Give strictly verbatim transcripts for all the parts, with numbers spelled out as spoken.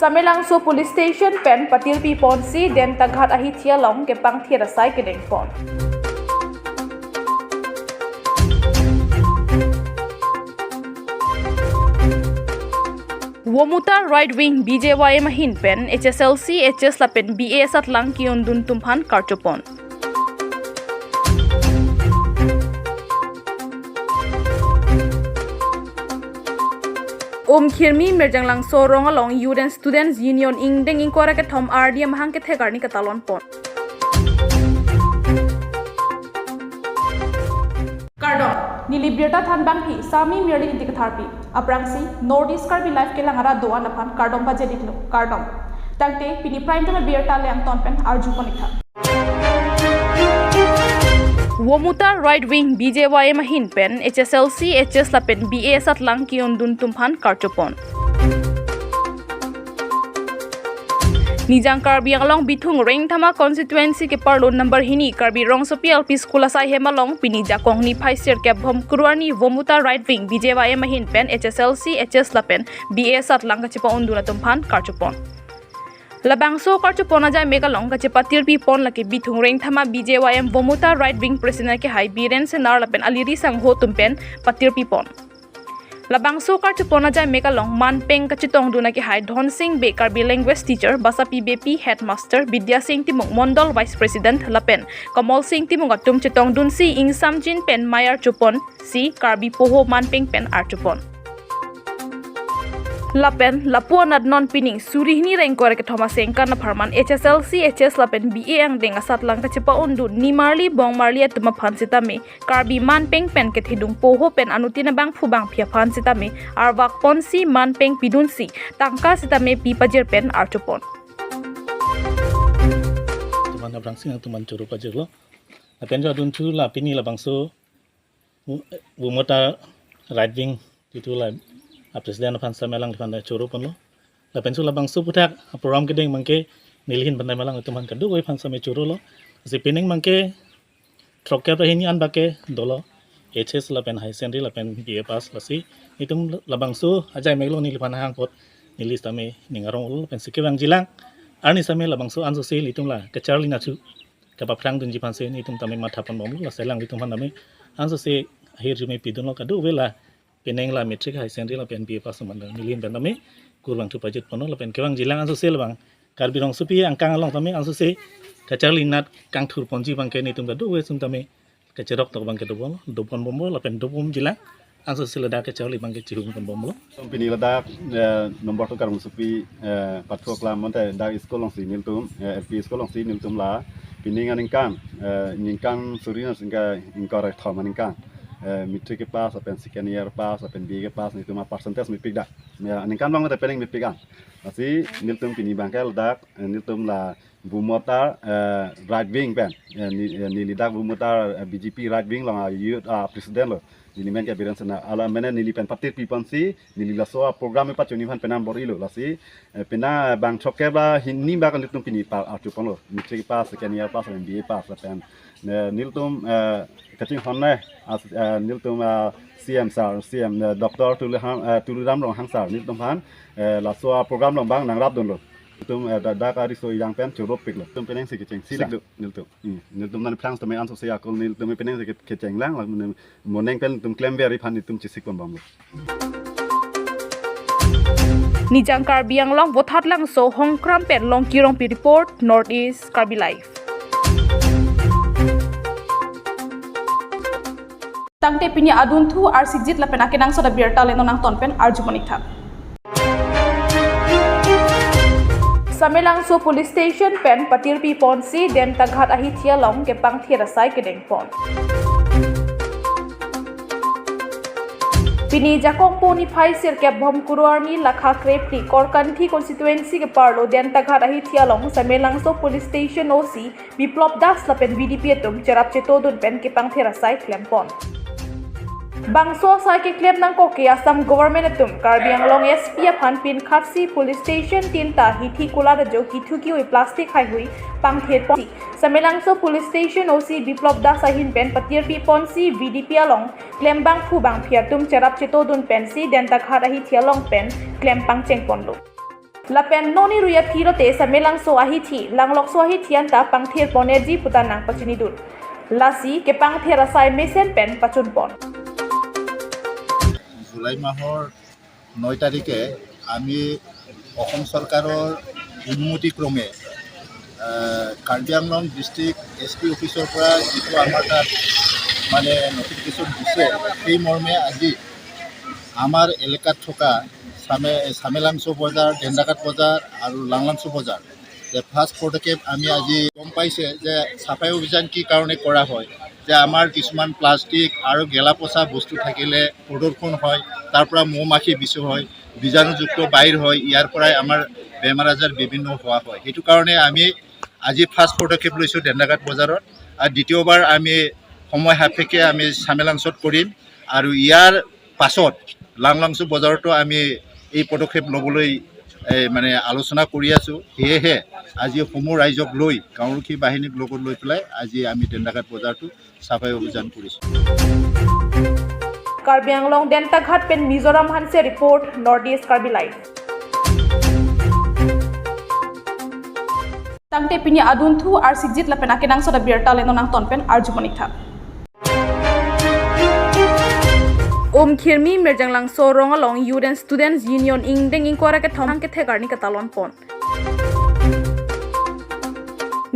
Samelangso Police Station pen patirpi ponsi Dentaghat ahithi along kepangthir asai kedeng pon. Vomuta Right Wing B J Y M ahin pen H S L C, H S lapen B A asatlang ke-undun atum aphan karcho pon. Umkhirmi Mirjanglangso rong along Youth and Students Union ingdeng ingkoi ra kethom ardi amahang kethek arni katalon pon. Kardom, neli birta thanbangpi Sami Mirli Ingti Katharpi. Aphrangsi North East Karbi Live kelang arat do-an aphan kardom pajir-iklo, kardom. Tangte pini prime time birta le angton pen arju pon-ik tha. Vomuta Right Wing B J Y M ahin pen H S L C, H S lapen B A asatlang ke-undun atum aphan karcho pon. Nijang Karbi Anglong Bithung Rengthama constituency keparlo number hini Karbi Rongsopi L P School asai hem along pini Jakong niphai sirkep bhom kru arni Vomuta Right Wing B J Y M ahin pen H S L C, H S lapen B A asatlang kachepa-undun atum aphan karcho pon. Labangso karcho pon ajai mek along kachepatirpi pon lake Bithung Rengthama B J Y M Vomuta Right Wing President akehai Biren Senar lapen aliri sangho atum pen patirpi pon. Labangso karcho pon ajai mek along manpeng kachetongdun akehai Dhonsing Bey, Karbi language teacher, Basapi Beypi, headmaster, Bidya Sing Timung, Mondol vice president, lapen Kamal Sing Timung atum chetongdunsi ingsamjin pen mei archo ponsi Karbi poho manpeng pen archo pon. Lapen lapu-anat non pining suri hini ra ingkoi ra kethom asengkan apharman H S L C, H S lapen B A angdeng asatlang kachepa-undun nimarli bongmarli atum aphan sitame Karbi manpeng pen kethedung poho pen anuttin abangphu bangphi aphan sitame arvak ponsi manpeng pidunsi tangka sitame pi pajir pen archo pon. Teman aphrangsi nangtum aphan choro pajirlo. Lapen jo adunthu la pini labangso Vo-, Vomuta Right Wing titu la a president aphan sitame alangliphan ta choro ponlo. Lapensi labangso aphuthak a program kedeng abangke neli ahin pen ta malang atum aphan kadokave aphan sitame chorolo. Lasi pining abangke throkkep ra hini an bak ke dolo, H S lapen higher secondary lapen B A pass, lasi nelitum labangso ajai mek along neliphan hang apot neli sitame ning arong-olo, lapensi kevangjilang arni sitame labangso ansose nelitum la kacharli nachu kapaphrangdunji aphansi nelitum tame matha ponbomlo, lasi alanglitum aphan tame ansose ahirjume pidunlo, kadokave la pining la matric, higher secondary lapen B A pass atum aphan neli ahin pen tame kurvangthu pajut ponlo, lapen kevangjilang ansose labang Karbi Rongsopi angkang along tame ansose kacharli nat kangthur ponji abangke nelitum kadokave atum tame kacherok tok abangke dobom, dobom bomlo lapen dobomjilang ansose ladak kacharli abangke chihum ponbomlo. Pini ladak, eh, number two Karbi Rongsopi, eh, pathok la monte dak school alongsi nelitum, eh, L P school alongsi nelitum la pining aningkan, eh, ningkan suri na singka ingkoi ra kethom aningkan, eh, matric kepass lapen second year pass lapen B A kepass nelitum a percentage mepik dak. Ya, aningkan abang mate pining mepik an. Lasi nelitum pini abangke ladak, eh, nelitum la Vomuta, eh, Right Wing pen, eh, ne-, eh, neli dak Vomuta, eh, B J P Right Wing along a youth, ah, president lo. Neli men ke Biren Senar. Ala mene neli pen patirpi ponsi, neli laso a program pachini aphan penang bor-ilo. Lasi, eh, penang, eh, bang throkkep ra hini bak nelitum pini pa archo ponlo. Matric pass, second year pass, lapen B A pass, lapen, eh, nelitum, eh, kachinghon ne, as, eh, nelitum, eh, C M sir, C M, eh, Doctor Tuliram, eh, Tuliram Ronghang sir, nelitum aphan, eh, laso a program along bang nangrapdunlo. Nelitum, eh, da-, dak ariso ejang pen choropiklo. Nelitum penang si kecheng, si dak do, nelitum. Hmm, nelitum nangphrang sitame ansose akol nelitum penang si ke-, kechenglang, la mo-, moning pen nelitum klemver aphan nelitum chesik ponbomlo. Nijang Karbi Anglong Vothatlangso Hongkram pen Longki Rongpi report, North East Karbi Live. Tangte pini adunthu arsikjit lapen akenangsot abirta le non angton pen arju pon-ik tha. Samelangso Police Station pen patirpi ponsi Dentaghat ahithi along kepangthir asai kedeng pon. Pini Jakong po niphai sirkep bhom kru arni lakha krephli Korkanthi constituency keparlo Dentaghat ahithi along Samelangso Police Station O C Biplop Das lapen V D P atum cherap chetodun pen kepangthir asai klem pon. Bangso asai keklem nangkok ke Assam government atum Karbi Anglong S P aphan pinkhatsi police station tinta hithi kulat ajo kithu kiwi plastic haihui pangthir ponsi Samelangso Police Station O C Biplop Das ahin pen patirpi ponsi V D P along klem bangphu bangphi atum cherap chetodun pensi Dentaghat ahithi along pen klem pangcheng ponlo. Lapen non Ru aphi lote Samelangso ahithi, Langlokso ahithi anta pangthir ponji puta nangpachinidun. Lasi kepangthir asai mesen pen pachunpon. July মাহৰ ন তাৰিখে আমি অসম চৰকাৰৰ অনুমতি ক্ৰমে, আহ, কাৰ্বি Anglong district S P অফিচৰ পৰা যিটো আমাৰ তাত মানে নটিফিকেশ্যন দিছে, সেই মৰ্মে আজি আমাৰ এলেকাত থকা চামে-, চামেলাংচু বজাৰ, ডেন্দাঘাট বজাৰ আৰু লাংলাংচু বজাৰ, যে ফাৰ্ষ্ট পদক্ষেপ আমি আজি গম পাইছে যে চাফাই অভিযান কি কাৰণে কৰা হয়, যে আমাৰ কিছুমান প্লাষ্টিক আৰু গেলা পচা বস্তু থাকিলে প্ৰদূষণ হয়, তাৰ পৰা মৌ মাখি বিচু হয়, বীজাণুযুক্ত বাহিৰ হয়, ইয়াৰ পৰাই আমাৰ বেমাৰ আজাৰ বিভিন্ন হোৱা হয়। সেইটো কাৰণে আমি আজি ফাৰ্ষ্ট পদক্ষেপ লৈছোঁ ডেন্দাঘাট বজাৰত। আৰু দ্বিতীয়বাৰ আমি সময় সাপেক্ষে আমি চামেলাংচত কৰিম আৰু ইয়াৰ পাছত লাংলাংচু বজাৰতো আমি এই পদক্ষেপ ল'বলৈ, এ, মানে আলোচনা কৰি আছোঁ। সেয়েহে আজি সমূহ ৰাইজক লৈ, গাঁওৰক্ষী বাহিনীক লগত লৈ পেলাই আজি আমি ডেন্দাঘাট বজাৰটো চাফাই অভিযান কৰিছোঁ। Karbi Anglong Dentaghat pen Mizoram Hanse report, North East Karbi Live. Tangte pini adunthu arsikjit lapen akenangsot abirta le non nangton pen arjumonitha. Umkhirmi Mirjanglangso rong along Youth and Students Union ingdeng ingkoi ra kethom hangkethek arni katalon pon.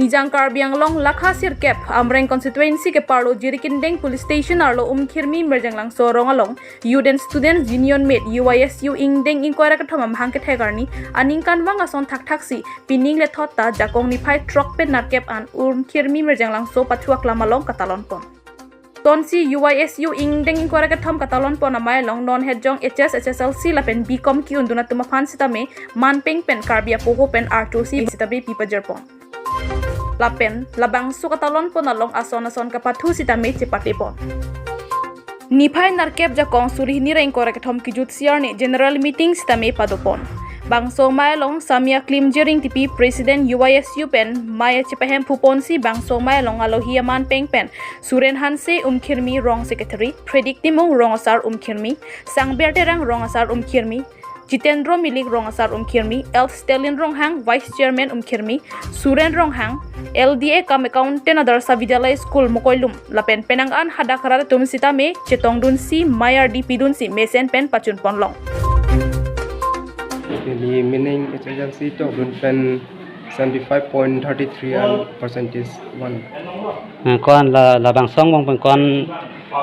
Nijang Karbi Anglong lakha sirkep Amreng constituency keparlo Jirikindeng police station arlo Umkhirmi Mirjanglangso rong along Youth and Students Union met U Y S U ingdeng ingkoi ra kethom amahang kethek arni aningkanvang ason thakthaksi pining lethot ta jakong niphai throk pen nerkep an Umkhirmi Mirjanglangso pathu aklam along katalon pon. Tonsi U Y S U ingdeng ingkoi ra kethom katalon pon amei along non hetjong H S, H S L C lapen B Com ki-undun atum aphan sitame manpeng pen Karbi apoho pen artosi sitame pi pajir pon. Lapen labangso katalon pon along ason ason kapathu sitame chepate pon. Niphai nerkep jakong suri hini ra ingkoi ra kethom kijut siar ni general meeting sitame pado pon. Bangso amei along Samia Klimjir Ingtipi President U Y S U pen mei chepahem phu ponsi bangso amei along alohi amanpeng pen Suren Hanse Umkhirmi rong secretary, Predik Timung rong asar Umkhirmi, Sangber Terang rong asar Umkhirmi, Jitendro Milik rong asar Umkhirmi, L Stalin Ronghang vice chairman Umkhirmi, Suren Ronghang, L D A cum accountant Adarsa Vidyalaya school Mokoilum, lapen penang an hadak rat atum sitame chetongdunsi mei ardi pidunsi mesen pen pachun ponlong. Neli meaning H S L C tokdun pen seventy five point thirty three an percentage one. Hmm, ko-an la, labangso angbong pen ko-an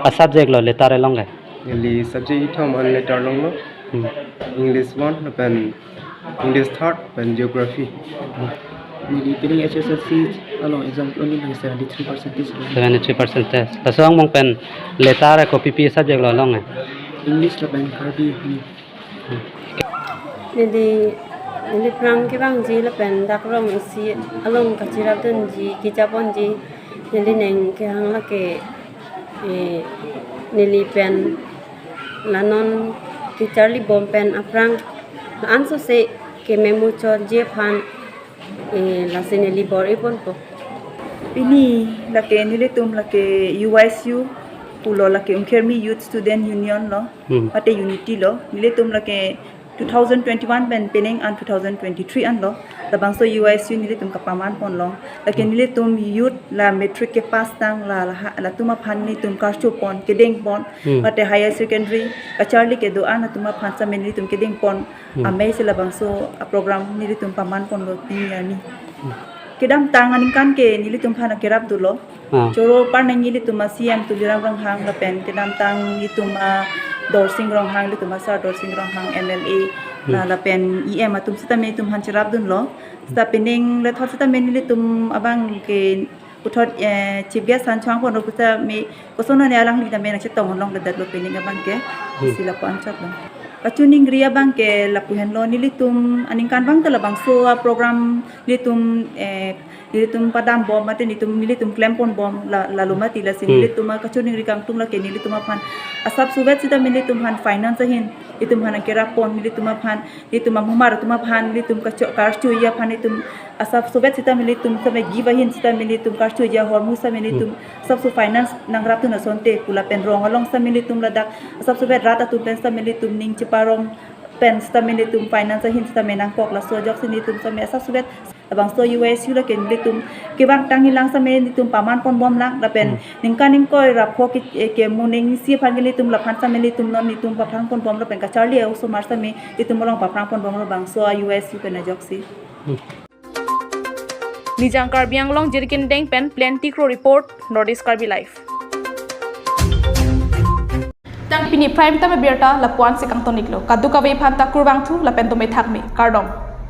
a subject lo letter along ke? Neli subject ithom an letter longlo. Hmm. English one, lapen English third, lapen geography. Neli pining H S L C along exam only seventy three percentage lo. Seventy three percentage. Laso angbong pen letter ke kopi pi subject lo along ke? English lapen Karbi. Hmm. Neli, neli aphrang kevangji lapen dak rong isi along kachirapdunji, kejaponji, neli neng kehang lake, eh, neli pen la non kecharli bom pen aphrang la-an sose kememuchotji aphan, eh, lasi neli bor-i ponpo. Pini lake nelitum lake U Y S U pulo, lake Umkhirmi Youth Student Union lo. Hmm. Mate unity lo. Nelitum lake two thousand twenty-one pen pining an two thousand twenty-three an lo. Labangso U Y S U nelitum kapaman ponlo. Lake, hmm, nelitum youth la matric kepass tang la, la, latum aphan nelitum karcho pon, kedeng pon. Hmm. Mate higher secondary kacharli kedo-an atum aphan sitame nelitum kedeng pon. Hmm. Amei si labangso a program nelitum paman ponlo pini arni. Hmm. Kedamtang aningkan ke nelitum aphan akerap dolo. Ah. Choro parnang nelitum a C M Tuliram Ronghang lapen kedamtang nelitum a Dorsing Ronghang, nelitum a sir Dorsing Ronghang M L A, hmm, la lapen E M atum sitame nelitum aphan cherapdunlo. Sita pining lethot sitame nelitum abang ke puthot, eh, chief guest aphan chongpon ro puta me koson ne alangli tame nangchetong longledetlo pining abang ke. Hmm. Si lapu anchot lo. Kachiningri abang ke lapu henlo, nelitum aningkanvang ta labangso a program nelitum, eh, nelitum padam bom mate nelitum, nelitum klem pon bom la, lalo mati lasi, hmm, nelitum a kachiningri kangtung lake nelitum aphan asap suvet sitame nelitum aphan finance ahin nelitum aphan kerap pon, nelitum aphan, nelitum amumar atum aphan, nelitum kacho-, karchoji aphan nelitum asap suvet sitame nelitum sitame give ahin sitame nelitum karchoji ahormu sitame nelitum, hmm, asap su finance nangrapdun asonte pu lapen rong along sitame nelitum ladak asap suvet rat atum pen sitame nelitum ning cheparong pen sitame nelitum finance ahin sitame nangkok, laso ajoksi nelitum sitame asap suvet labangso U S U lake nelitum kevang tangji lang sitame nelitum paman ponbom lang, lapen ningkan ingkoi ra pho ke, eh, ke mo ning isi aphan ke nelitum laphan sitame nelitum non nelitum paphrang ponbom lapen kacharli osomar sitame nelitum along paphrang ponbom labangso U S U pen ajoksi. Nijang Karbi Anglong Jirikindeng pen Plenty Kro report, North East Karbi Live. Tang pini prime time abirta lapuan si kangtoniklo. Kadokave aphan ta kurvangthu lapen dome thakme. Kardom.